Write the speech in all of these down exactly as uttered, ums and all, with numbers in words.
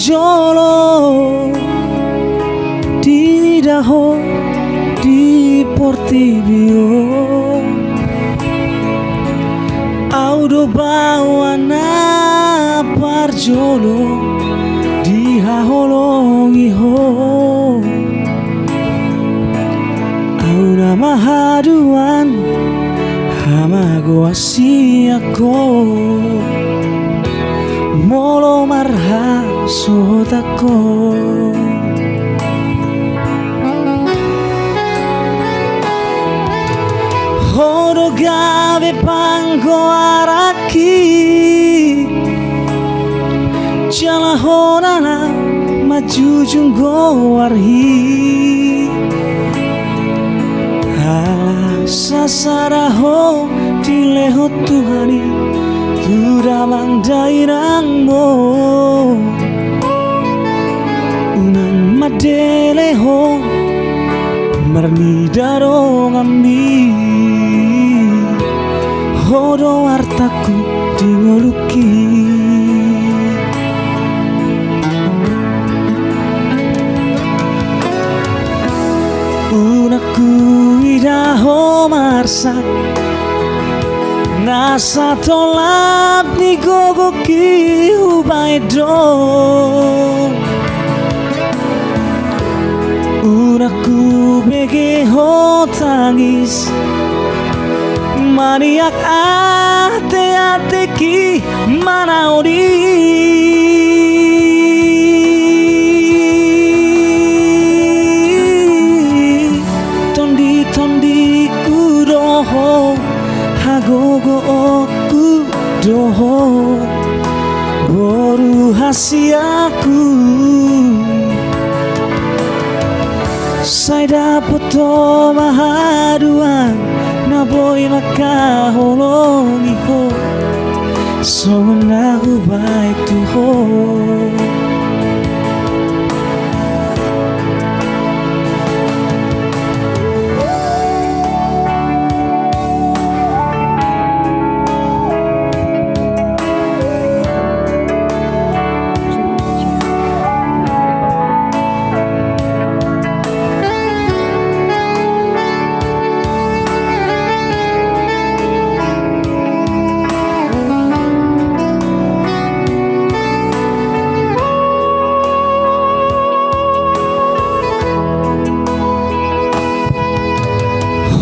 jolo diida ho di portibi on. Au do baoa na parjolo dihaholongi ho. Au nama haduan hamagoan sian ho. Molo marhasohotan ho, ho do gabe panggoaranki. Jala ho na manjujung goarhi. Ala sasada ho dilehon Tuhan i tu damang dainangmu. Unang mandele ho marnida donganmi. Ho do artangku di ngolungki. Unang huida ho marsak, na satolap ni gogongki hubaen do. Unang hubege ho tangis, maniak ateateki manaon i. Tonditondingku do ho, hagogoonku do ho, boru hasianku. Sai dapot ho ma haduan na boi mangkaholongi ho, songon na hubaen tu ho.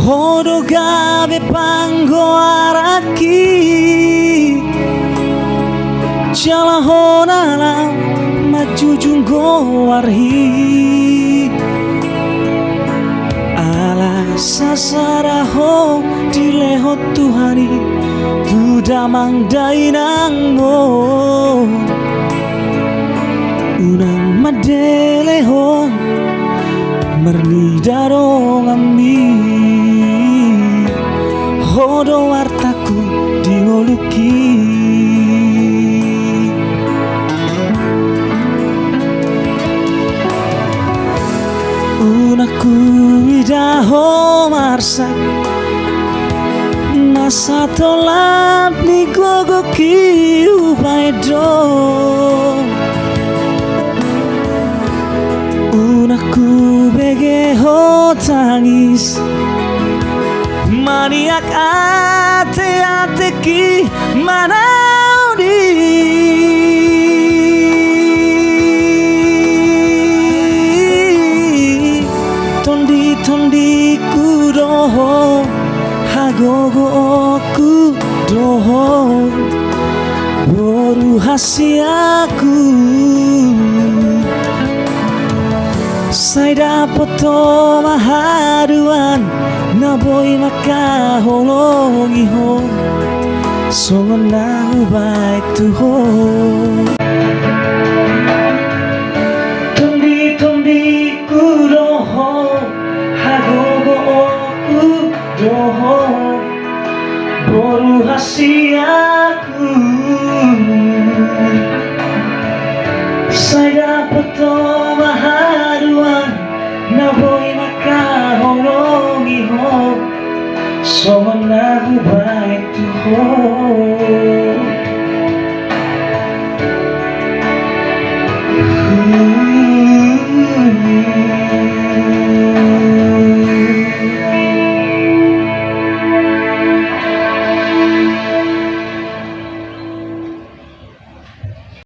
Ho do gabe panggoaranki, jala ho na manjujung goarhi. Ala sasada ho dilehon Tuhan i tu damang dainangmu. Unang mandele ho marnida donganmi, ho do artangku di ngolungki. Unang huida ho marsak, na satolap ni gogongki hubaen do. Unang hubege ho tangis, maniak ateateki manaon i. Tonditondingku do ho, hagogoonku do ho, boru hasianku. Sai dapot ho ma haduan na boi mangkaholongi ho, songon na hubaen tu ho. Tonditondingku do ho, hagogoonku do ho, boru hasianku. Sai dapot ho ma haduan na boi mangkaholongi ho, songon na hubaen